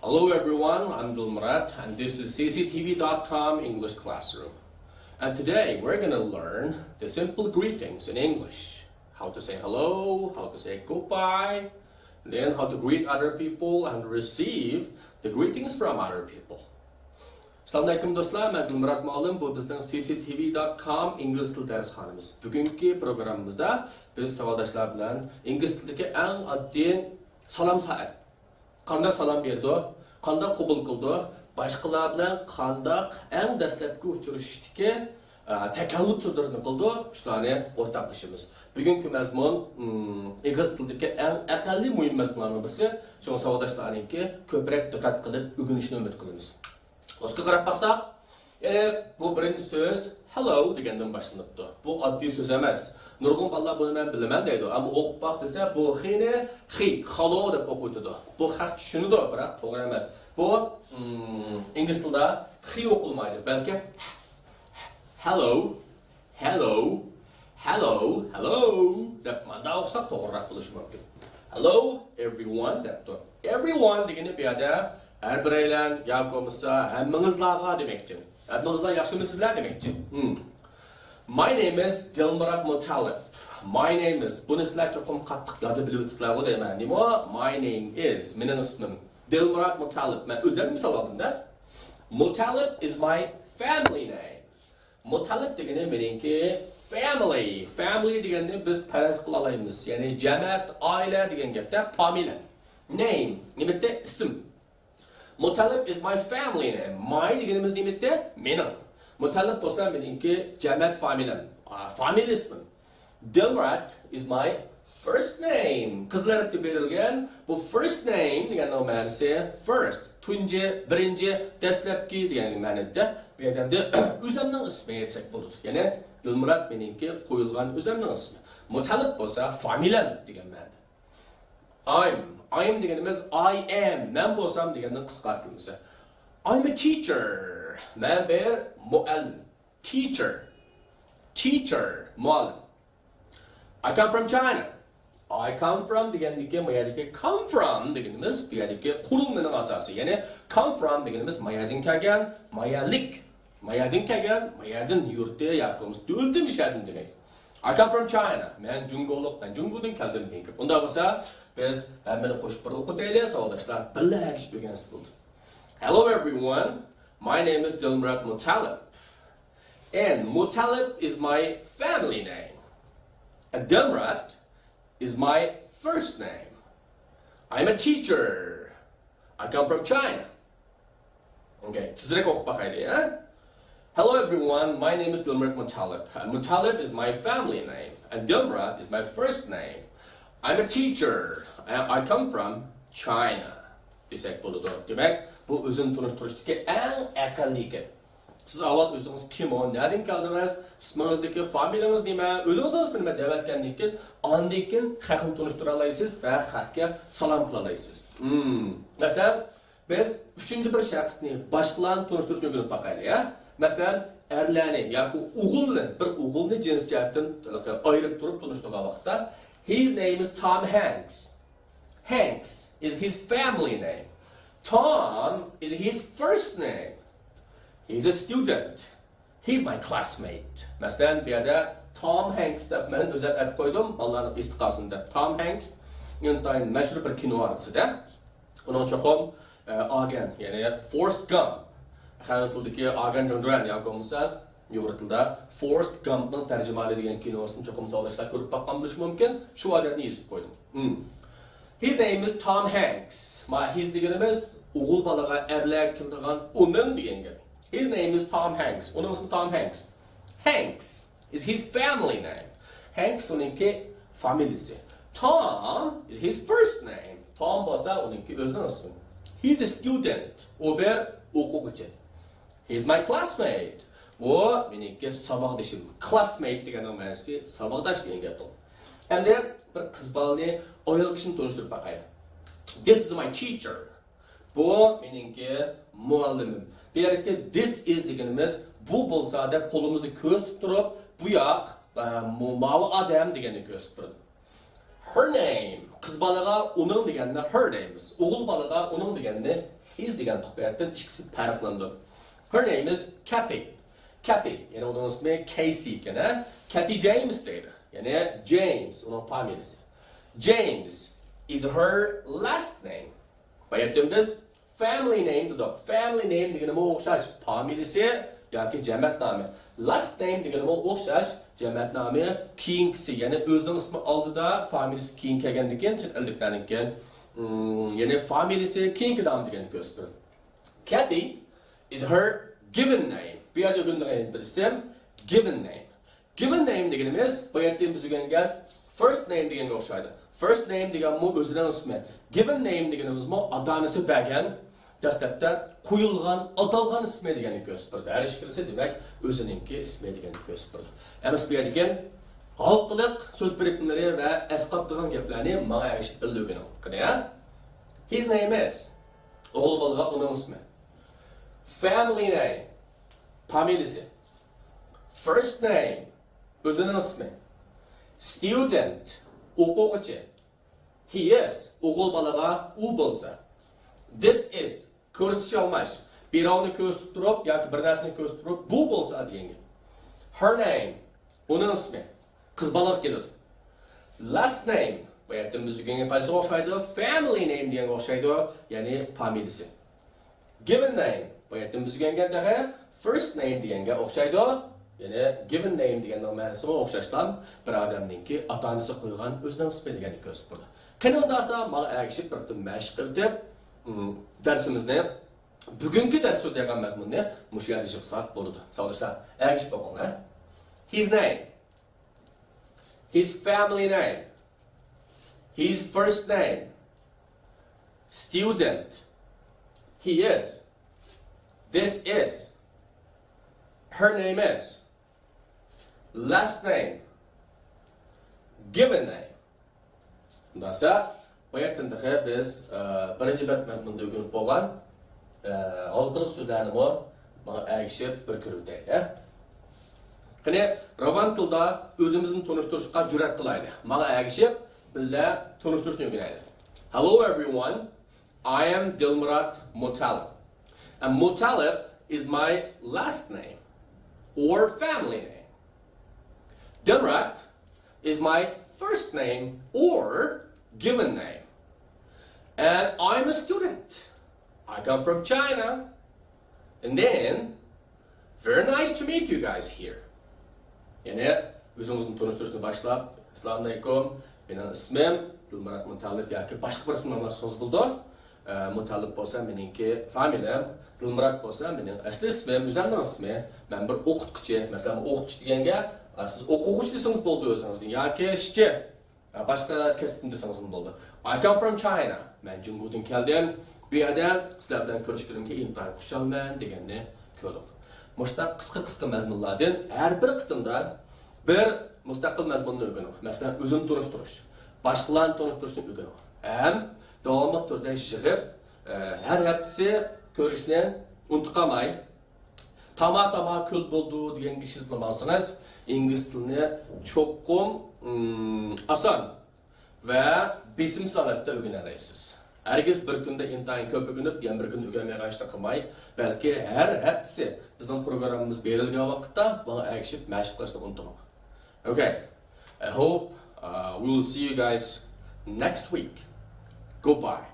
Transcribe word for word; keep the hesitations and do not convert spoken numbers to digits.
Hello everyone, I'm Dilmurat and this is C C T V dot com English Classroom. And today we're gonna learn the simple greetings in English. How to say hello, how to say goodbye, then how to greet other people and receive the greetings from other people. ئەسسالامۇئەلەيكۇم دوستلار، مەن دىلمۇرات مۇئەللىم. بۇ بىزنىڭ C C T V dot com ئىنگلىز تىل دەرسخانىمىز. بۈگۈنكى پروگراممىمىزدا بىز ساۋاقداشلار بىلەن ئىنگلىز تىلىدىكى ئەڭ ئاددىي سالام سائەت. قانداق سالام بېرىدۇ، قانداق قوبۇل قىلىدۇ، باشقىلار بىلەن قانداق ئەڭ دەسلەپكى ئۇچرىشىشتىكى، ئە، تەكەللۇپ سۆزلىرىنى قىلىدۇ، شۇلارنى ئورتاقلىشىمىز. بۈگۈنكى مەزمۇن، ئىم، ئىنگلىز تىلىدىكى ئەڭ ئەقەللىي مۇھىم مەزمۇنلارنىڭ بىرسى. شۇڭا ساۋاقداشلارنىڭكى كۆپرەك دىققەت قىلىپ ئۆگىنىشىنى ئۈمىد قىلىمىز. دوستقا قاراپ باقساق، يەنى بۇ بىرىنچى سۆز hello دېگەندىن باشلىنىپتۇ. بۇ ئاددىي سۆز ئەمەس. نۇرغۇن بالىلار بۇنى مەن بىلىمەن دەيدۇ. ئەمما ئوقۇپ باق دېسە، بۇ خىنى خى، خالو دەپ ئوقۇۋېتىدۇ. بۇ خەق چۈشىنىدۇ، بىراق توغرا ئەمەس. بۇ، ئىم، ئىنگلىز تىلىدا خى ئوقۇلمايدۇ، بەلكى hello، hello، hello، hello دەپ مانداق ئوقۇساق توغرىراق بولۇشى مۇمكىن. Hello everyone دەپتۇ. Everyone دېگىنى بۇ يەردە ھەر بىرەيلەن ياكى بولمىسا ھەممىڭىزلارغا دېمەكچى. ھەممىڭىزلار ياخشىمۇسىزلەر دېمەكچى. Hmm. My name is Dilmurat Mutalib. My name is. بۇنى سىلەر چوقۇم قاتتىق يادا بىلىۋېتىسىلەرغۇ دەيمەن. نېمە؟ My name is. مېنىڭ ئىسمىم. Dilmurat Mutalib. مەن ئۆزۈمنى مىسال ئالدىم-دە. Mutalib is my family name. مۇتەللىپ دېگىنى مېنىڭكى family. Family دېگەننى بىز پەرەز قىلالايمىز. يەنى جەمەت، ئائىلە دېگەن گەپتە فامىلە. Name، نېمە دېدى؟ ئىسىم. Mutallib is my family name. My دېگىنىمىز نېمە دېدى؟ مېنىڭ. مۇتەللىپ بولسا مېنىڭكى جەمەت فامىلەم. ئا، فامىلە ئىسمىم. Dilmurat is my first name. قىزىل ھەرپتە بېرىلگەن بۇ first name دېگەننىڭ مەنىسى first، تۇنجى، بىرىنچى، دەسلەپكى دېگەن مەنىدە. بۇ يەردە ئەمدى ئۆزەمنىڭ ئىسمى دېسەك بولىدۇ. يەنى دىلمۇرات مېنىڭكى قويۇلغان ئۆزەمنىڭ ئىسمى. مۇتەللىپ بولسا فامىلەم دېگەن مەنىدە. I'm، I'm دېگىنىمىز I am، مەن بولسام دېگەننىڭ قىسقارتىلمىسى. I'm a teacher. مەن بىر مۇئەللىم. Teacher. Teacher، مۇئەللىم. I come from China. I come from دېگەندىكى، ما يەردىكى come from دېگىنىمىز بۇ يەردىكى قۇرۇلمىنىڭ ئاساسى. يەنى come from دېگىنىمىز ما يەردىن كەلگەن، ما يەرلىك. ما يەردىن كەلگەن، ما يەردىن، يۇرتى ياكى بولمىسا دۆلىتى، مۇشۇ يەردىن دېمەك. I come from China. مەن جۇڭگولۇق، مەن جۇڭگودىن كەلدىم دېگەن گەپ. ئۇنداق بولسا بىز ھەممىنى قوشۇپ بىر ئوقۇپ ئۆتەيلى، ساۋاقداشلار. بىللە ئەگىشىپ ئۆگەنسە بولدى. Hello everyone. My name is Dilmurat Mutalib. And Mutalib is my family name. And Dilmurat is my first name. I'm a teacher. I come from China. Okay, تېزرەك ئوقۇپ باقايلى، ھە؟ Hello everyone, my name is Dilmurat Mutalib. And Mutalib is my family name. And Dilmurat is my first name. I'm a teacher. And I come from China. دېسەك بولىدۇ. دېمەك، بۇ ئۆزىنى تونۇشتۇرۇشتىكى ئەڭ ئەقەللىي گەپ. سىز ئاۋۋال ئۆزىڭىز كىم ئۇ، نەدىن كەلدىڭىز، ئىسمىڭىزدىكى فامىلىڭىز نېمە، ئۆزىڭىزنىڭ ئىسمى نېمە دەۋەتكەندىن كېيىن، ئاندىن كېيىن خەقنى تونۇشتۇرالايسىز ۋە خەقكە سالام قىلالايسىز. مم. مەسىلەن، بىز ئۈچىنچى بىر شەخسنى، باشقىلارنى تونۇشتۇرۇشنى ئۆگىنىپ باقايلى، ھە؟ مەسىلەن، ئەرلەرنى ياكى ئوغۇلنى، بىر ئوغۇلنى جىنس جەھەتتىن ئايرىپ تۇرۇپ تونۇشتۇرغان ۋاقىتتا، His name is Tom Hanks. Hanks is his family name. Tom is his first name. He's a student. He's my classmate. مەسىلەن، بۇ يەردە Tom Hanks دەپ مەن ئۆزۈم ئېلىپ قويدۇم، بالىلارنىڭ ئېستى قالسۇن دەپ. Tom Hanks ئىنتايىن مەشھۇر بىر كىنو ئارتىسى-دە. ئۇنىڭ چوقۇم، ئە، ئاگەن، يەنى Forrest Gump. خەنزۇ تىلىدىكى ئاگەن جۇڭجۇەن ياكى بولمىسا ئۇيغۇر تىلىدا فورست گامپنىڭ تەرجىمىھالى دېگەن كىنوسىنى چوقۇم ساۋاقداشلار كۆرۈپ باققان بولۇشى مۇمكىن. شۇ ئادەمنى يېزىپ قويدۇم. Hmm. His name is Tom Hanks. ما، his دېگىنىمىز ئوغۇل بالىغا، ئەرلەرگە كېلىدىغان ئۇنىڭ دېگەن گەپ. His name is Tom Hanks. ئۇنىڭ ئىسمى توم ھەنكس. Hanks is his family name. ھەنكس ئۇنىڭكى فامىلىسى. Tom is his first name. توم بولسا ئۇنىڭكى ئۆزىنىڭ ئىسمى. He's a student. ئۇ بىر ئوقۇغۇچى. He's my classmate. ئۇ مېنىڭكى ساۋاقدىشىم. Classmate دېگەننىڭ مەنىسى ساۋاقداش دېگەن گەپتۇر. ئەمدى بىر قىز بالىنى، ئايال كىشىنى تونۇشتۇرۇپ باقايلى. This is my teacher. بۇ مېنىڭكى مۇئەللىمىم. بۇ يەردىكى this is دېگىنىمىز بۇ بولسا دەپ قولىمىزنى كۆرسىتىپ تۇرۇپ، بۇ ياق، ئە، مۇ-، ماۋۇ ئادەم دېگەننى كۆرسىتىپ تۇرىدۇ. Her name. قىز بالىغا ئۇنىڭ دېگەننى her دەيمىز. ئوغۇل بالىغا ئۇنىڭ دېگەننى his دېگەن قىلىپ بەرگەن، ئىككىسى پەرقلىنىدۇ. Her name is Kathy. Kathy، يەنى ئۇنىڭ ئىسمى كەيسى ئىكەن، ھە؟ Kathy James دەيدۇ. يەنى جېيمس ئۇنىڭ فامىلىسى. James is her last name. باياتتىن بىز family name دېدۇق. Family name دېگىنىمۇ ئوخشاش، فامىلىسى ياكى جەمەت نامى. Last name دېگىنىمۇ ئوخشاش، جەمەت نامى كېيىنكىسى، يەنى ئۆزىنىڭ ئىسمى ئالدىدا، فامىلىسى كېيىن كەلگەندىن كېيىن، چەت ئەللىكلەردىن كېيىن، ئىم، يەنى فامىلىسى كېيىنكى نام دېگەننى كۆرسىتىدۇ. Kathy is her given name. بۇ يەردە ئۆگىنىدىغان بىر ئىسىم، given name. Given name دېگىنىمىز باياتتىن بىز ئۆگەنگەن first name دېگەنگە ئوخشايدۇ. First name دېگەنمۇ ئۆزىنىڭ ئىسمى. Given name دېگىنىمىزمۇ ئاتا-ئانىسى بەرگەن، دەسلەپتە قويۇلغان، ئاتالغان ئىسمى دېگەننى كۆرسىتىپ بېرىدۇ. ھەر ئىككىلىسى دېمەك ئۆزىنىڭكى ئىسمى دېگەننى كۆرسىتىپ بېرىدۇ. ئەمىسە بۇ يەردىكى ھالقىلىق سۆز بىرىكمىلىرى ۋە ئەسقاتىدىغان گەپلەرنى ماڭا ئەگىشىپ بىللە ئۆگىنىڭ. قېنى، ھە؟ His name is. ئوغۇل بالىغا ئۇنىڭ ئىسمى. Family name. فامىلىسى. First name. ئۆزىنىڭ ئىسمى. Student. ئوقۇغۇچى. He is. ئوغۇل بالىغا ئۇ بولسا. This is. كۆرسىتىش ئالماش. بىراۋنى كۆرسىتىپ تۇرۇپ ياكى بىر نەرسىنى كۆرسىتىپ تۇرۇپ بۇ بولسا دېگەن گەپ. Her name. ئۇنىڭ ئىسمى. قىز بالىغا كېلىدۇ. Last name. باياتتىن بىز ئۆگەنگەن قايسىغا ئوخشايدۇ؟ Family name دېگەنگە ئوخشايدۇ. يەنى فامىلىسى. Given name. باياتتىن بىز ئۆگەنگەن تېخى first name دېگەنگە ئوخشايدۇ. يەنى given name دېگەننىڭ مەنىسىمۇ ئوخشاشلا بىر ئادەمنىڭكى ئاتا-ئانىسى قويغان ئۆزىنىڭ ئىسمى دېگەننى كۆرسىتىپ تۇرىدۇ. قېنى ئۇنداقسا ماڭا ئەگىشىپ بىر قېتىم مەشىق قىلىۋېتىپ، ئىم، دەرسىمىزنى، بۈگۈنكى دەرس سۆزلەيدىغان مەزمۇننى مۇشۇ يەردە يىغساق بولىدۇ. ساۋداشلار، ئەگىشىپ ئوقۇڭلار. His name. His family name. His first name. Student. He is. This is. Her name is. Last name. Given name. ئۇنداقسا، باياتتىن تېخى بىز، ئە، بىرىنچى بەت مەزمۇندا ئۆگىنىپ بولغان، ئە، ھالقىلىق سۆزلەرنىمۇ ماڭا ئەگىشىپ بىر كۆرۈۋېتەيلى، ھە؟ قېنى، راۋان تىلدا ئۆزىمىزنى تونۇشتۇرۇشقا جۈرئەت قىلايلى. ماڭا ئەگىشىپ بىللە تونۇشتۇرۇشنى ئۆگىنەيلى. Hello everyone, I am Dilmurat Mutalib. And Mutalib is my last name or family name. Dilmurat is my first name or given name. And I'm a student. I come from China. And then, very nice to meet you guys here. يەنى ئۆزىڭىزنى تونۇشتۇرۇشنى باشلاپ، ئەسسالامۇئەلەيكۇم، مېنىڭ ئىسمىم دىلمۇرات مۇتەللىپ ياكى باشقا بىر ئىسىم ئالماشتۇرسىڭىز بولىدۇ. ئە، مۇتەللىپ بولسا مېنىڭكى فامىلەم، دىلمۇرات بولسا مېنىڭ ئەسلى ئىسمىم، ئۆزۈمنىڭ ئىسمى. مەن بىر ئوقۇتقۇچى. مەسىلەن، ئوقۇتقۇچى دېگەنگە، ئە، سىز ئوقۇغۇچى دېسىڭىز بولىدۇ ئۆزىڭىزنى ياكى ئىشچى. ھە، باشقا كەسىپتىن دېسىڭىزمۇ بولىدۇ. I come from China. مەن جۇڭگودىن كەلدىم. بۇ يەردە سىلەر بىلەن كۆرۈشكىنىمگە ئىنتايىن خۇشالمەن دېگەننى كۆردۇق. مۇشۇنداق قىسقا-قىسقا مەزمۇنلاردىن ھەر بىر قېتىمدا بىر مۇستەقىل مەزمۇننى ئۆگىنىڭ. مەسىلەن، ئۆزىنى تونۇشتۇرۇش، باشقىلارنى تونۇشتۇرۇشنى ئۆگىنىڭ. ھەم داۋاملىق تۈردە يىغىپ، ئە، ھەر ھەپتىسى كۆرۈشنى ئۇنتۇپ قالماي. تاما تاما كۆل بولدى دېگەنگە ئىشىنىپلا ماڭسىڭىز، ئىنگلىز تىلىنى چوقۇم، ئىم، ئاسان ۋە بېسىمسىز ھالەتتە ئۆگىنەلەيسىز. ھەرگىز بىر كۈندە ئىنتايىن كۆپ ئۆگىنىپ، يەنە بىر كۈندە ئۆگەنمەيدىغان ئىشنى قىلماي، بەلكى ھەر ھەپتىسى بىزنىڭ پروگراممىمىز بېرىلگەن ۋاقىتتا ماڭا ئەگىشىپ مەشىق قىلىشنى ئۇنتۇماڭ. Okay. I hope, uh, we will see you guys next week. Goodbye.